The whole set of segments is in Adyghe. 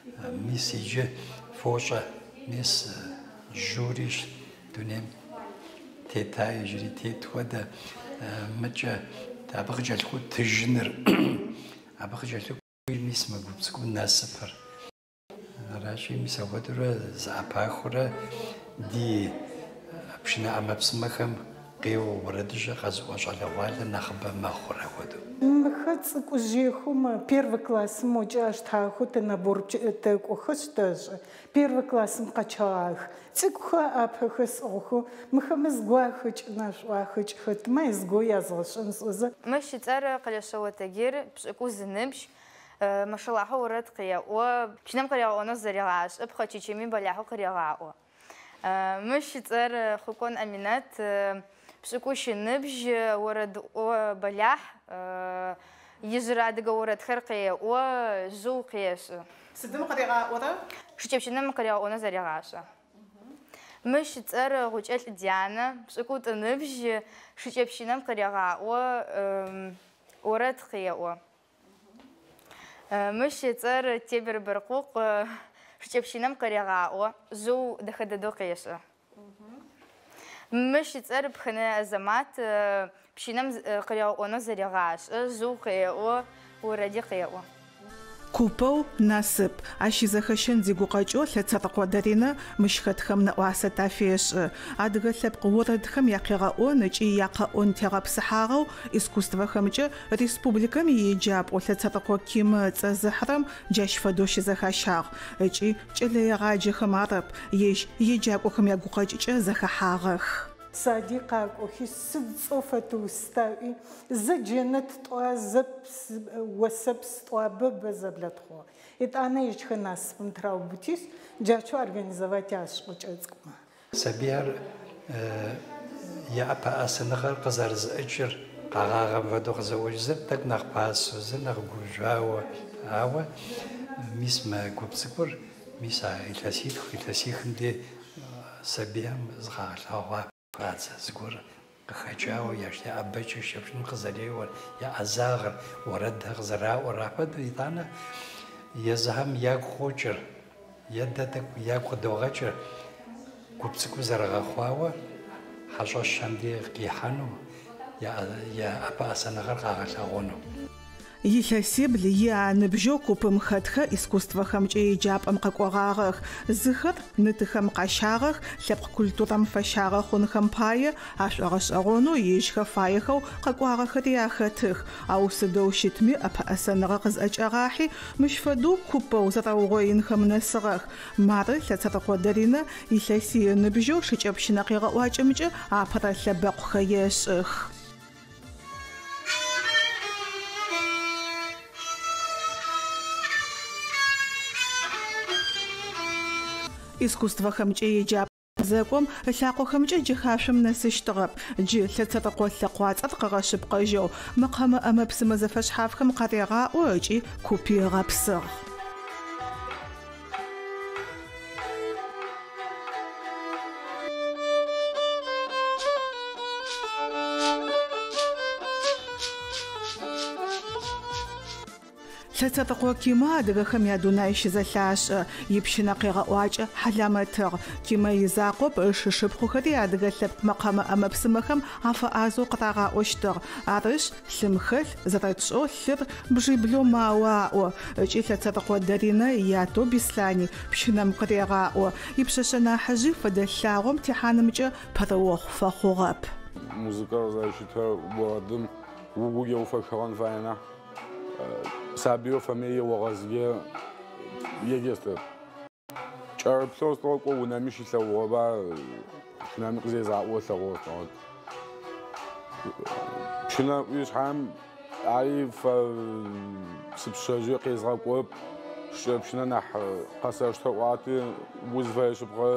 Мис иджы фощӏэ, мис жьури дунейм тета иджыри тет хуэдэ мыкӏэ, абы къыкӏэлъыкӏуэу тыжьыныр, абы къыкӏэлъыкӏуэу мис мы гуп цӏыкӏум насыпыр. Аращи, мис апхуэдэурэ зэӏэпахыурэ ди пшынэ ӏэмэпсымэхэм къеуэ уэрэдыжьэ къэзыӏуэ щӏалэгъуалэр нэхъыбэ мэхъур апхуэдэу. Мыхэр цӏыкӏужьейхэу мы первый классым мокӏэ аштахэу тэ набор тэкӏохэшъ тэшӏэ. Первый классым къэчъэгъагъэх. Цӏыкӏухэр ӏапэхэр сӏыгъхэу мыхэмэ зыгоу ахэкӏына шъуӏуа ахэкӏхэтмэ зыгоу язгъэшӏэн сӏозэ. Мыщ ыцӏэр Къэлэшъэо Тагир, пшӏыкӏуз ыныбжь, Мэшэлахьэу орэд къеӏо, пщынэм къыригъэӏонэу зэрегъашӏэ, пхъэчычэми бэлахьэу къырегъаӏо. Мыщ ыцӏэр Хъукӏон Аминэт, пшӏыкӏущ ыныбжь, орэдыӏо бэлахь, ижъырэ адыгэ орэдхэр къеӏо, жъыу къешӏы. Сыдым къыригъаӏорэ? Шыкӏэпщынэм къыригъэӏонэу зэрегъашӏэ. Мыщ ыцӏэр Гъукӏэлӏ Дианэ, пшӏыкӏутӏу ыныбжь, шыкӏэпщынэм къырегъаӏо, орэд къеӏо. Мыщ ыцӏэр Тебер Бэркъукъу, шыкӏэпщынэм къырегъаӏо, жъыу дэхэ дэдэу къешӏы. Мыщ ыцӏэр Пхэнэ Азэмат, пщынэм къыригъэӏонэу зэрегъашӏэ, жъыу къеӏо, орэди къеӏо. Купэу Насып. Ащ изэхэщэн зигукъэкӏэу Лъэцэрыкъо Даринэ мыщ хэтхэм нэӏуасэ тафешӏы. Адыгэ лъэпкъ орэдхэм якъегъэӏон ыкӏи якъэӏон тегъэпсыхьагъэу искусствэхэмкӏэ республикэм иеджапӏэу Лъэцэрыкъо Кимэ ыцӏэ зыхьырэм джащ фэдэу щызэхащагъ. Ыкӏи кӏэлэегъаджэхэм арэп, ежь еджакӏохэм ягукъэкӏыкӏэ зэхэхьагъэх. Сади къакӏохи сыд цӏэу фэтыустаӏуи, зэ джэнэт тӏуа, зэ осэпс тӏуа, бэ бэ зэблэтхъугъэ. Етӏанэ ежьхэр насыпым тыраубытишъ, джащэу организовать ашӏыгъ кӏэцӏыкӏумэ. Сабийхэр я ӏэпэӏэсэныгъэр къызэрызэӏыкӏыр къэгъагъэм фэдэу къызэӏокӏ, зыр тӏэкӏу нэхъ пасэу, зыр нэхъ гужъуауэ, ауэ мис мы гуп цӏыкӏур, мис а илъэситху, илъэсихым де сабийхэм зыкъагъэлъэгъуа щӏадзэ, зыгуэр къыхэкӏауэ я ӏэбэкӏэ шыкӏэпшынэм къызэреуэр, я ӏэзагъыр, уэрэдхэр къызэраӏуэр, апхуэдэу итӏанэ езыхэм ягу къокӏыр, е дэ тӏэкӏу ягу къыдогъэкӏыр, гуп цӏыкӏуу зэрыгъэхъуауэ хьэщӏэщхэм де къихьэну, я ӏэпэӏэсэныгъэр къагъэлъэгъуэну. Илъэсибл е аныбжьэу купым хэтхэр искусствэхэмкӏэ еджапӏэм къэкӏогъагъэх. Зыхэр ны-тыхэм къащагъэх, лъэпкъ культурэм фэщагъэ хъунхэм пае ашӏогъэшӏэгъонэу ежьхэр фаехэу къэкӏуагъэхэри ахэтых. Ау сыдэу щытми ӏэпэӏэсэныгъэ къызӏэкӏэгъахьи, мыщ фэдэу купэу зэрэугъоинхэм нэсыгъэх. Мары Лъэцэрыкъо Даринэ илъэсий ыныбжьэу шыкӏэпщынэ къегъэӏуакӏэмкӏэ апэрэ лъэбэкъухэр ешӏых. Искусствэхэмкӏэ еджапӏэм зэкӏом ылъакъохэмкӏэ джэхашъом нэсыщтыгъэп. Джы Лъэцэрыкъо лъэкъуацӏэр къыгъэшъыпкъэжьэу мэкъэмэ ӏэмэ-псымэ зэфэшъхьафхэм къарегъаӏо ыкӏи купи ыгъэпсыгъ. Лъэцэрыкъо Кимэ адыгэхэм ядунай щызэлъашӏэ, ипщынэ къегъэӏуакӏэ хьаламэтыгъ. Кимэ изакъоп ыш-ышыпхъухэри адыгэ лъэпкъ мэкъэмэ ӏэмэ-псымэхэм афэӏазэу къырагъаӏощтыгъ. Арышъ, лъым хэлъ, зэрэтшӏэу лъыр бжиблэу мао аӏо. Ыкӏи Лъэцэрыкъо Даринэ ятэу Бислъани пщынэм къырегъаӏо. Ипшъэшъэ нахьыжъи фэдэ лъагъом техьанымкӏэ пэрыохъу фэхъугъэп. Музыкэр зэрэщытыр орэдым угу уфэхыгъэн фае нахь. Сабыеу фэмые еогъэзые еджэщтэп. Кӏэрыплъэу сӏо унэми щилъэгъугъэба, пщынэми къызезгъаӏоу ылъэгъугъ. Пщынэ ӏуи шъхьам ари сыпшъэжьи къезгъэкӏоп, шыкӏэпщынэ нахь къэсэштэ ӏуати, узфэе шъыпкъэ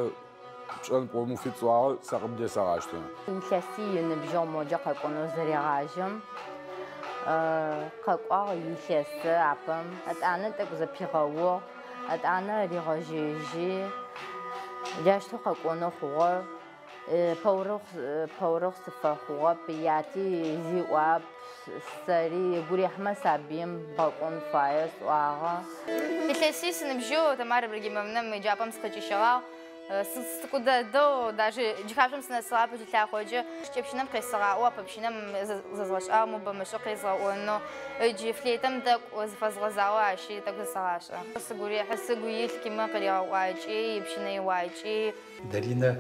пшӏэн пӏом уфит сӏуагъэ, сэ къыбдесэгъаштэ. Илъэсий ыныбжьэу моджэ къэкӏонэу зэрегъажьэм, къэкӏуагъ илъэсы апэм, етӏанэ тӏэкӏу зэпигъэугъ, етӏанэ ригъэжьэжьи, джащтэу къэкӏонэу хъугъэ. Пэурыхъу сыфэхъугъэп, яти зиӏуап, Сэри ыгу рихьымэ сабыим бгъэкӏон фае сӏуагъэ. Илъэсий сыныбжьэу Тамара Ибрагимовнам еджапӏэм сыкъычӏищыгъагъ. Сыцӏыкӏу дэдэу, даже джыхашъом сынэсыгъап лъакъокӏэ. Шыкӏэпщынэм къесыгъаӏоу, ӏэпэпщынэм зэзгъэшӏагъ, мо бэмышӏэу къезгъэӏонэу. Ыджы флейтэм тӏэкӏу зыфэзгъэзагъэу ащи тӏэкӏу зэсэгъашӏэ. Сыгу рехьы, сыгу илъ Кимэ къыригъэӏуакӏи, ипщынэ иуакӏи. Даринэ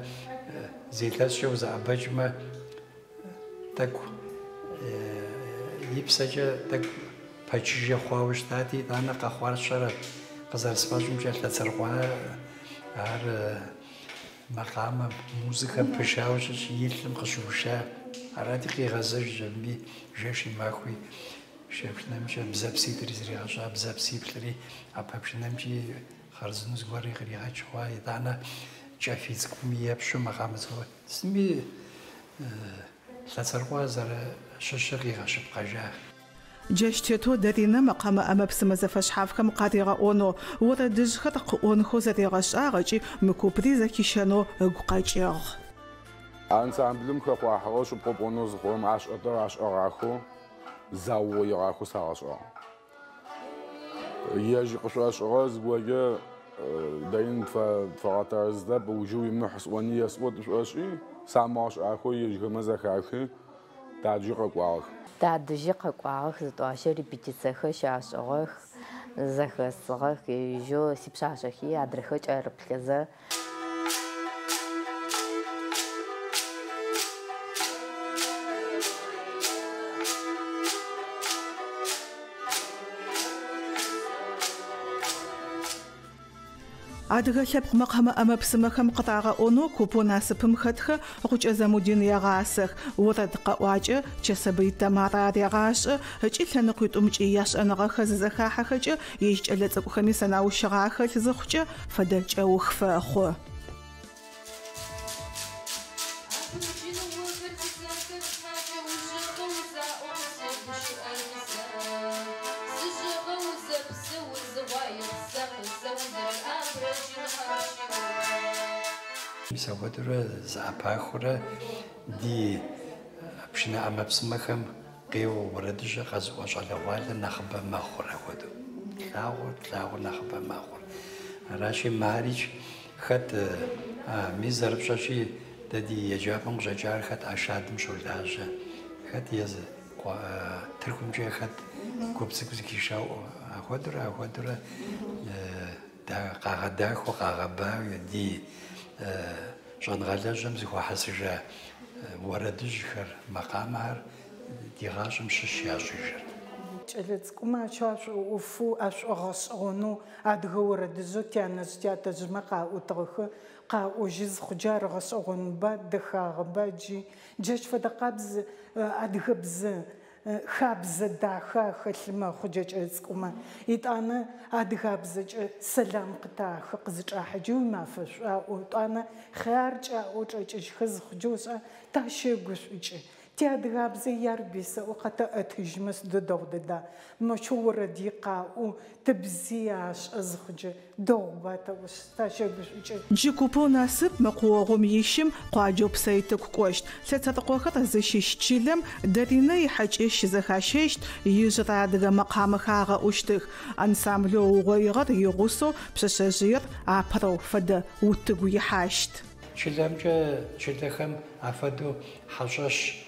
зы илъэскӏэ узэӏэбэкӏмэ тӏэкӏу и псэкӏэ тӏэкӏу пэчыжьэ хъуауэ щытати, итӏанэ къэхъуар сщӏэрэ къызэрысфӏэщӏымкӏэ Лъэцэрыкъуа ар макъамэм, музыкэм пышауэ щытщ, и лъым къыщыуша. Арати къигъэзэжщ абыми жэщи махуи шыкӏэпшынэмкӏэ бзэпситӏри зригъэщӏа, бзэпсиплӏри ӏэпэпшынэмкӏи хъарзынэу зыгуэри къригъэкӏ хъуа, итӏанэ кӏэфий цӏыкӏуми епщу макъамэ цӏыкӏу. Сытми Лъэцэрыкъуэ зэрыщыщыр къигъэщыпкъэжа. Джащ тетэу Даринэ мэкъэмэ ӏэмэ-псымэ зэфэшъхьафхэм къаригъэӏонэу, орэдыжъхэр къыӏонхэу зэригъэшӏагъ ыкӏи мы купри зэхищэнэу ыгу къэкӏыгъ. Ансамблым хэхъуахьыгъэ шъыпкъэу пӏонэу зыхъурэм ашӏэтэр ашӏэгъахэу, заугъоигъахэу сагъэшӏагъ. Ежь къышӏошӏыгъэ зыгорэ Дарин пфэгъэтэрэзытэп, ыужы уимыхь сӏони есӏот шӏошӏи, самыгъэшӏахэу ежьхэмэ зэхахи, тадэжьи къэкӏуагъэх. Тадэжьи къэкӏуагъэх, зытӏуащэ репетициехэр щашӏыгъэх, зэхэсыгъэх, ежьэу сипшъашъэхи адрэхэр кӏэрыплъызэ. Адыгэ лъэпкъ мэкъэмэ ӏэмэ-псымэхэм къырагъэӏонэу купэу Насыпым хэтхэ Гъукӏэ Замудин егъасэх, орэд къэӏуакӏэ Чэсэбый Тамарэ арегъашӏэ ыкӏи лъэныкъуитӏумкӏи яшӏэныгъэхэр зызэхахьэхэкӏэ ежь кӏэлэцӏыкӏухэми сэнаущыгъэ ахэлъ зыхъукӏэ фэдэ кӏэух фэхъу. Мис апхуэдэурэ зэӏэпахыурэ ди пшынэ ӏэмэпсымэхэм къеуэ уэрэдыжьыр къэзыӏуэ щӏалэгъуалэр нэхъыбэ мэхъур апхуэдэу. Тлъагъур, тлъагъур нэхъыбэ мэхъур. Аращи, марикӏ хэт, мис зэрыпщӏэщи, дэ ди еджапӏэм къыщӏэкӏар хэт ӏэшадым щолажьэ, хэт езы Тыркумкӏэ хэт гуп цӏыкӏу зэхишау апхуэдэурэ, апхуэдэурэ къагъэдахэу, къагъэбауэ ди щӏэныгъэлэжьым зыхуахьэсыжа уэрэдыжьхэр, макъамэхэр ди гъащӏэм щыщ ящӏыжыр. Кӏэлэцӏыкӏумэ ащ ашӏоӏофэу, ашӏогъэшӏэгъонэу адыгэ орэдыжъэу тянэжъ тятэжъмэ къаӏотыгъэхэр къаӏожьы зыхъукӏэ ар гъэшӏэгъонба, дэхагъэба джи. Джащ фэдэ къабз адыгэбзэ хабзэ дахэ ахэлъ мэхъу джа кӏэлэцӏыкӏумэ. Итӏанэ адыгабзэкӏэ сэлам къытахы къызычӏахьэкӏэ уимафэ шӏу аӏо. Итӏанэ хъяркӏэ аӏоу чӏэкӏыжьхэ зыхъукӏэ ошӏа тащэгушӏукӏы. Тиадыгабзэ ярби сэӏо къэтэӏэтыжьмэ сыдэу дэгъу дэда. Моущтэу орэди къаӏоу, тыбзи ашӏэ зыхъукӏэ дэгъуба тэӏошъ тащэгушӏукӏы. Джы купэу Насып мэкъуогъум ищым къуаджэу Псэйтыку кӏощт. Лъэцэрыкъохэр зыщыщ чылэм Даринэ ихьакӏэщ щызэхащэщт, ижъырэ адыгэ мэкъамэхэр агъэӏущтых. Ансамблэу ыугъоигъэр игъусэу пшъэшъэжъыер апэрэу фэдэ утыгу ихьащт. Чылэмкӏэ чылэхэм афэдэу хьэщӏэщ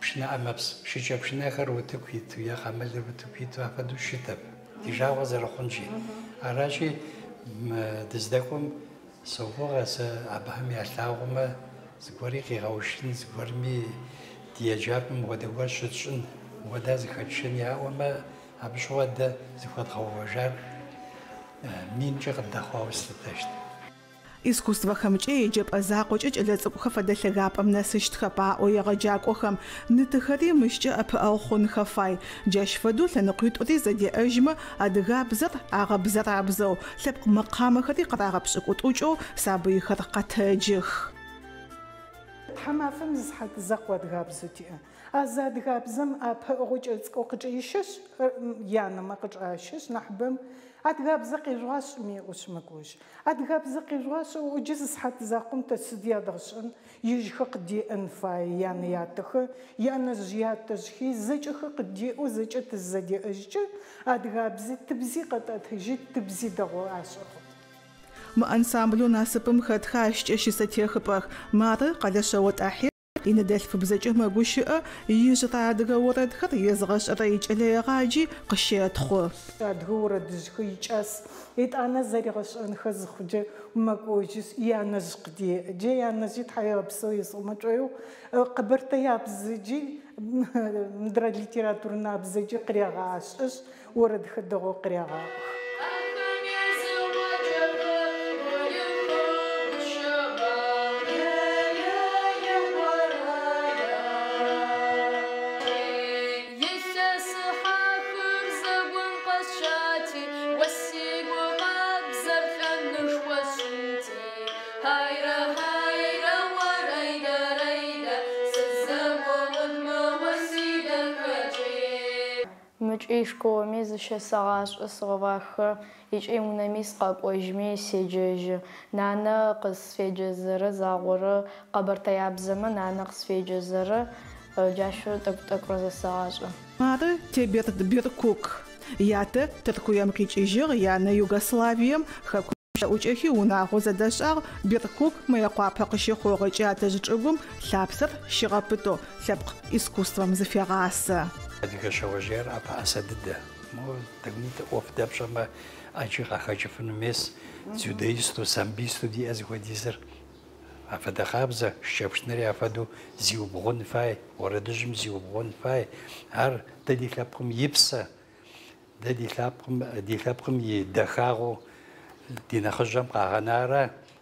пшынэ ӏэмэпс шыкӏэпшынэхэр утыку иту е къамылыр утыку иту афэдэу щытэп. Ди жагъуэ зэрыхъунщи. Аращи, мы дыздэкӏуэм согугъэ сэ абыхэм ялъагъумэ зыгуэри къигъэушын, зыгуэрми ди еджапӏэм мыхуэдэ гуэр щытщӏын, мыхуэдэ зыхэтшэн яӏуэмэ, абы щыгъуэ дэ зыхуэдгъэувэжар минкӏэ къыддэхъуауэ слъытэщт. Искусствэхэмкӏэ еджэпӏэ закъокӏэ кӏэлэцӏыкӏухэр фэдэ лъэгапӏэм нэсыщтхэп, аӏо егъэджакӏохэм. Ны-тыхэри мыщкӏэ ӏэпыӏэгъу хъунхэ фай. Джащ фэдэу лъэныкъуитӏури зэдеӏэжьмэ адыгабзэр агъэбзэрабзэу, лъэпкъ мэкъамэхэри къырагъэпшӏыкӏутӏукӏэу сабыйхэр къэтэджых. Тхьамафэм зы сыхьат закъу адыгабзэу тиӏэ. А зы адыгабзэм апэ ӏыгъэу кӏэлэцӏыкӏоу къычӏещэшъ, янэмэ къычӏащэшъ, нахьыбэм. Адыгабзэ къежъугъашӏэми еӏошъ мэкӏожьы. Адыгабзэ къежъугъашӏэ ыӏоджэ зы сыхьат закъом тэ сыд ядгъэшӏэн, ежьхэр къыддеӏэн фае, янэ-ятэхэр, янэжъ-ятэжъхи, зэкӏэхэр къыддеӏэу зэкӏэ тызызэдеӏэжькӏэ, адыгабзи тыбзи къэтӏэтыжьи, тыбзи дэгъоу ашӏэ хъут. Мы ансамблэу Насыпым хэтхэр ащкӏэ щысэтехыпӏэх. Мары Къэлэшъэо Тӏахьир иныдэлъфыбзэкӏэ мэгущыӏэ, ижъырэ адыгэ орэдхэр езыгъэшӏэрэ икӏэлэегъаджи къыщэтхъу. Адыгэ орэдыжъхэр икӏас, етӏанэ зэригъэшӏэнхэ зыхъукӏэ мэкӏожьышъ, янэжъ къыдеӏэ. Джы янэжъи тхьаегъэпсэу есӏомэ шӏоигъу, къэбэртэябзэкӏи, мыдрэ литературнабзэкӏи къырегъашӏэшъ, орэдхэр дэгъоу къырегъаӏох. Мыкӏи школми зыщесэгъашӏэ сыгъэвахэ, икӏи унэми сыкъэкӏожьми седжэжьы. Нанэ къысфеджэзэрэ загъорэ къэбэртэябзэмэ нанэ къысфеджэзэрэ джащэу тӏэкӏу-тӏэкӏурэ зэсэгъашӏэ. Мары Теберд Биркук. Ятэ Тыркуем къикӏыжьыгъ, янэ Югославием хэкум щэӏукӏэхи унагъо зэдэшӏагъ. Биркук Мыекъуапэ къыщыхъугъ ыкӏи атэжъ чӏыгум лъапсэр щигъэпытэу лъэпкъ искусствэм зыфегъасэ. Адыгэ шъэожъыер ӏэпэӏэсэ дыдэ. Мо тӏэкӏунитӏэ ӏоф дэпщӏэмэ, ӏэджи къахэкӏыфыну мес, дзюдоисту, самбисту диӏэ зыхуэдизыр. Афэдэ къабзэ, шыкӏэпшынэри афэдэу зиубгъун фай, орэдыжъым зиубгъун фай. Ар дэ ди лъэпкъым и псэ, дэ ди лъэпкъым, ди лъэпкъым и дахагъэу ди нэхъыжьхэм къагъэнара.